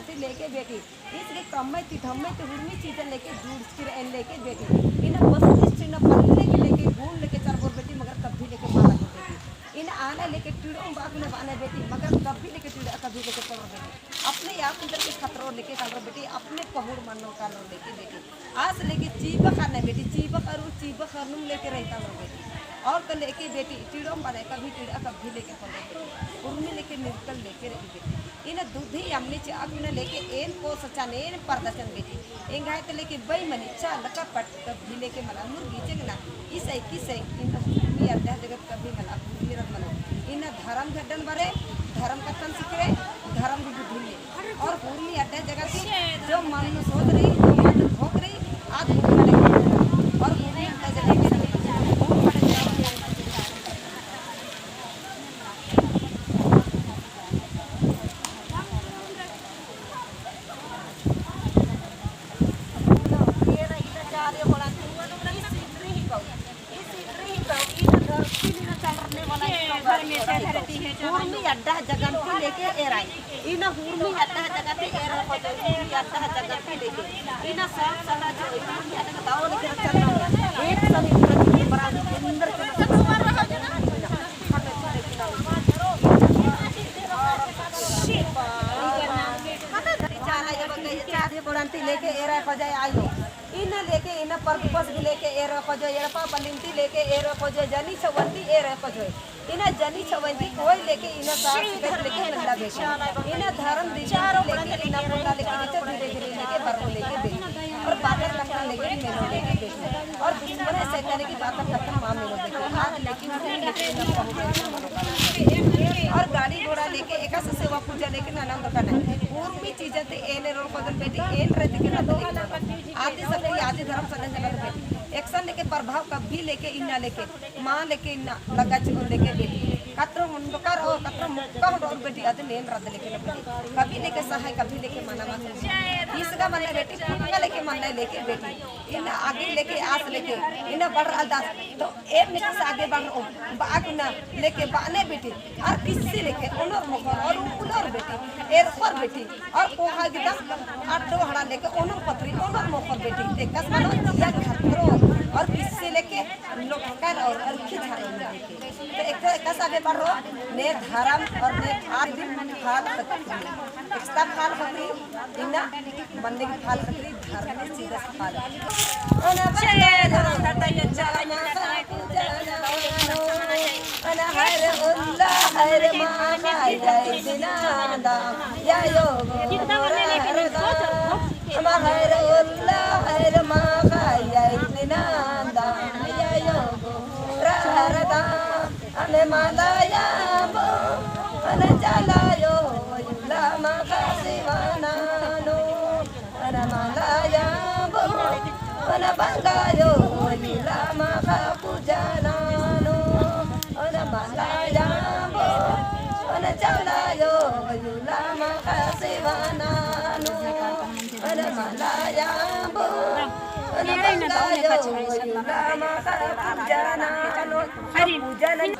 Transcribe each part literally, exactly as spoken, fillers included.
ती लेके बेटी, ईस गे कम्मय ती धम्मय ती हुरमी चीजन लेके जुड़चकी रअन लेके बेटी। इन्ना बस इस चिन्ना पल्ले के लेके गुण लेके चलबोर बेटी, मगर कभी लेके माला को बेटी। इन्ना आना लेके टिड़ोम बात में बाना बेटी, मगर कभी लेके टिड़ा कभी लेके चलबोर बेटी। अपने आप अंदर के खतरो लेके कालरो बेटी, अपने पहुड़ मनो कालरो लेके बेटी। आस लेके चीबा खाना बेटी, चीबा करू, चीबा खानुम लेके रहता लो बेटी। और तो लेके बेटी, टिड़ोम बाना कभी टिड़ा कभी लेके चलबोर बेटी। उर्मी लेके निर्कल लेके रही बेटी। इन्ना दुधी अम्मी चे आगुना लेके एन पोसचन, एन परदचन बेटी। एंग्है ते लेके बेईमानी, छल, कपट कभी लेके मला, मुर्गी चेंगना, ईसै किसै, इन्ना हुरमी अड्डा जगत कभी मला, हुरमी रत मनो। इन्ना धरम गड्डन बरे, धरम कत्थन सिखरे, धरम भी बुद्धि ले। और हुरमी अड्डा जगत ही जो मन में सोच रही, जो मन में भोग रही, आज हुरमी अड्डा, और हुरमी अड्डा जगत ही हुरमी अड्डा जगन ती लेके एराय। इन्ना हुरमी अड्डा जगन ती एराय खोजो, हुरमी अड्डा जगन ती लेके। इन्ना साफ सफाई जो हुरमी अड्डा ताओ लेके रखा। एक सौ मीटर की बराबर अंदर के चाला ये बग्गे, ये चाला ये बोलन ती लेके एरा खोजय आयो। इन्ना लेके, इन्ना परदुपस भी लेके एरा खोजय, एड़पा पल्लिन ती लेके एरा खोजय, जनी छवन ती एरा खोजय। इन्ना जनी छवन ती कोई लेके, इन्ना सास लेके, लेके नंदा बेटी। इन्ना धर्म दीदी लेके, इन्ना पुता लेके, इन्ना धीरे धीरे लेके बरओ लेके बेटी। और बादर कत्थन लेके मेनो लेके बेटी। और दुश्मन ऐसे करे कि बादर कत्थन माँ मेनो बेटी। आज लेके, लेके इन्ना बहुत और गाड़ी घोड़ा लेके एकासे सेवा पूजा लेके नना दरकार नहीं। उर्मी चीजन ती एन एरोर खोजन बेटी, एन रअदी के रअदन लेके। आदि शक्ति, आदि धर्म सदन जगत बेटी। एकसन लेके प्रभाव कभी लेके इन्ना लेके, माँ लेके इन्ना लग्गा चिओर लेके बेटी। कतरो मुंडकर ओ, कतरो मुक्का होंडोर बेटी, अदिन एन रअदन लेके बेटी। कभी लेके सहाय, कभी लेके मना मत। इसका मन्ना बेटी, फुटका लेके मन्ना लेके बेटी। इन्ना आगे लेके, आस लेके, इन्ना बढ़ रहा दास। तो एम निकस आगे बढ़ रओ, बाग ना लेके बाने बेटी, और किस्सी लेके ओनोर मोखर, और उलोर बेटी, एरखोर बेटी, और कोहा गिदा, और डोहड़ा लेके ओनोर पथरी, ओनोर मोखर बेटी, ते कस मनो जिया खतरो, और किस्सी लेके लोकर और, और खिझारो बेटी। तो एक, एकस आगे बढ़ रओ, ने धर्म और ने आदि फाल खतरी। एकस ता फाल खतरी, इन्ना मन्ने की फाल खतरी, धर्म की सीधा फाल। अमे मला याबो, अन चाला यो, इला माखा सिवाना नू। अन मला याबो, अन बंगा यो, इला माखा पूजना नू। अन मला याबो, अन चाला यो, इला माखा सिवाना नू। अन मला याबो, अन बंगा यो, इला माखा पूजना नू। पूजना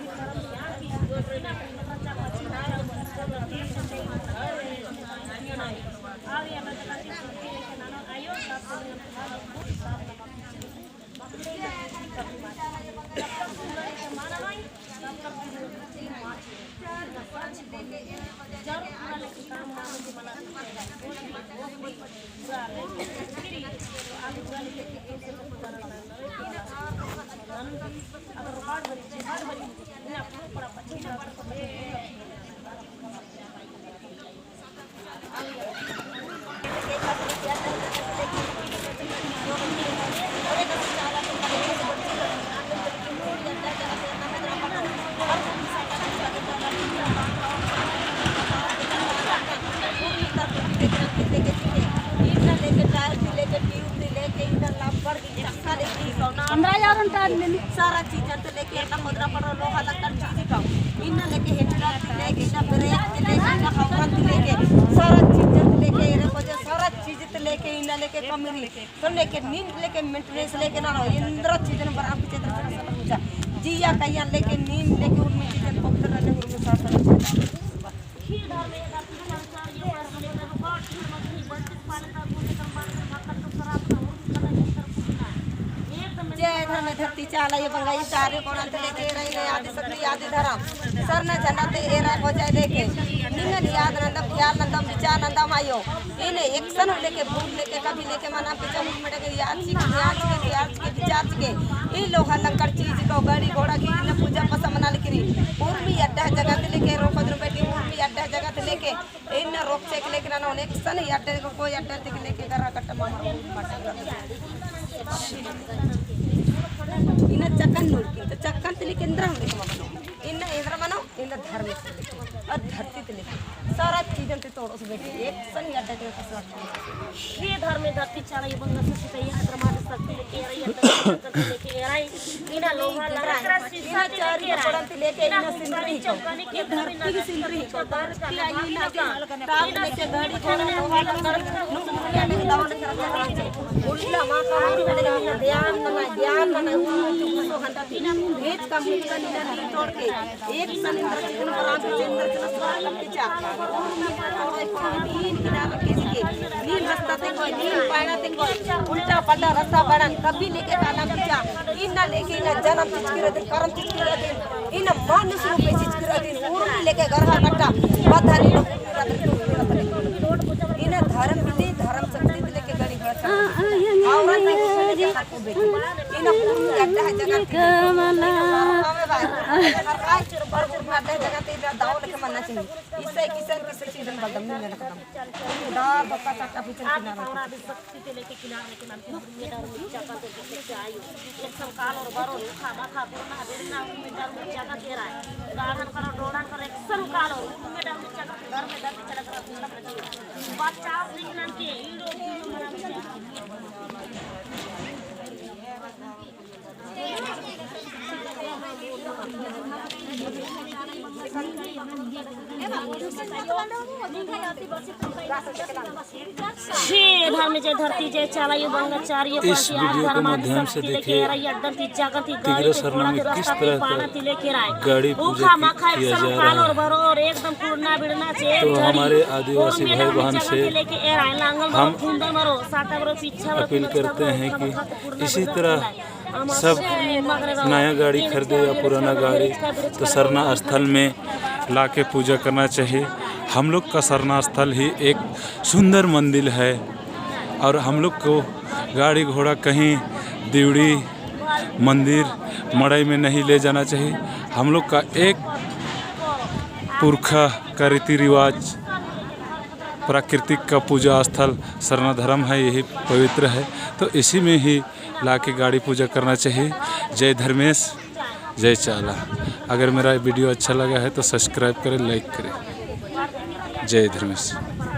सारा चीजन ती लेके एन्ना कोदरा पड़ो लोहा लक्कड़ चीज का। इन्ना लेके हेडलाइट ती लेके, इन्ना ब्रेक ती लेके, इन्ना हवा ती लेके, सारा चीजन ती लेके, एरे खोजे सारा चीज ती लेके, इन्ना लेके कमरी। तो लेके नींद लेके maintenance लेके ना रहो, एन्दरा चीजन बराम पीछे तरफ से सब पूछा। जिया कहिया लेके नींद लेके उर्मी चीजन पवित्र रहने उर्मी साथ साथ। धरती चाला आयो बंगा ई चारी कोणा ती लेके एरा इन्ना आदि शक्ति आदि धरम सरना झंडा ती एरा भोजाय लेके निंगन याद नन्दम, ख्याल नन्दम, विचार नन्दम आयो। इन्ना एकसन लेके भूल लेके कभी लेके मना पूजा मुख मड़े के याद चिके, ध्यान चिके, ख्याल चिके, विचार चिके। ई लोहा लंकर चीज को गाड़ी घोड़ा की इन्ना पूजा पसम मना लेके रई। उर्मी अड्डा जगह ती लेके रोको दिन बैठी उर्मी अड्डा जगह ती लेके इन्ना रोक चेक लेके ना, ना, एकसन ही अड्डे को कोई अड्डे ती लेके गरा कट्टा मामा। इन्ना चक्कन नूर की, तो चक्कन ती लेके एन्दरा हम लेके मामा। इन्ना एन्दरा मनो, इन्ना धर्म ती लेके, और धरती ती लेके, सारा चीजन ती तोड़ो से बेटी, एकसन ही अड्डे ती कसरत। हे धर्मे धरती चाला आयो बंगा ससुता, ये हदर मादे शक्ति लेके एरा, ये हदर शक्ति लेके एरा, इन्ना लोहा लंकर शीशा ती लेके एरा, इन्ना सिंदरी को, ये धरती की सिंदरी को, धरती आई ना के, ताप लेके गाड़ी को, लोहा लंकर, नुक मुनिया लेके दाव लेके रखा है। उल्टा माँ का मुंह में लेके ध्यान मना, ध्यान मना, उनको घंटा तीन, भेज का मुंह का नीला नील तोड़ के, एकसन इन्द्र चिकन बराम के इन्द्र चिकन स्वागत कीचा। नीन किनारा के दिके, नीन रस्ता ती कोई, नीन पायड़ा ती कोई, उल्टा पल्टा रस्ता बड़न, कभी लेके काला कीचा। इन्ना लेके इन्ना जनम चिचकी रअदिन, करम चिचकी रअदिन, इन्ना मानुष रूपे चिचकी रअदिन, उर्मी लेके गरहा कट्टा, बधारी लोग इन्ना धर्म ती, धर्म शक्ति ती लेके गड़ी भर। आ, आ, ये, ये, और ये, ये, ये, ये। इन्ना उर्मी अड्डा जगह ती। कमला। हर बार, हर बार अड्डा जगह ती दाव लेके मना चाहिए। इससे किसन किसी चीजन बदम नहीं लेना खत्म। दार धक्का चक्का पीछे किनारा। शक्ति ती लेके किनारा लेके नाम के उर्मी डहर में जगह ती लेके आयो। एकसन कालो और बरो, उखा माखा, गुरना, बेरना, उर्मी डहर में जगह ती एरा। गाढ़न करो, डोड़न करो, एकसन कालो, उर्मी डहर में जगह ती, घर में डहर में चला करो, बचाव निकलन के, ईड़ो, ईड़ो मना। जय धर्म, जय धरती, जय चाला आयो बंगा चारियो। इस वीडियो के माध्यम से देखिए, तिगरा सरना में किस तरह का गाड़ी पूजा की, किया जा रहा है। तो हमारे आदिवासी भाई बहन से हम अपील करते हैं कि इसी तरह सब नया गाड़ी खरीदे या पुराना गाड़ी, तो सरना स्थल में लाके पूजा करना चाहिए। हम लोग का सरना स्थल ही एक सुंदर मंदिर है और हम लोग को गाड़ी घोड़ा कहीं दिवड़ी मंदिर मड़ई में नहीं ले जाना चाहिए। हम लोग का एक पुरखा का रीति रिवाज, प्राकृतिक का पूजा स्थल सरना धर्म है, यही पवित्र है। तो इसी में ही लाके गाड़ी पूजा करना चाहिए। जय धर्मेश, जय चाला। अगर मेरा वीडियो अच्छा लगा है तो subscribe करें, like करें। जय धर्मेश।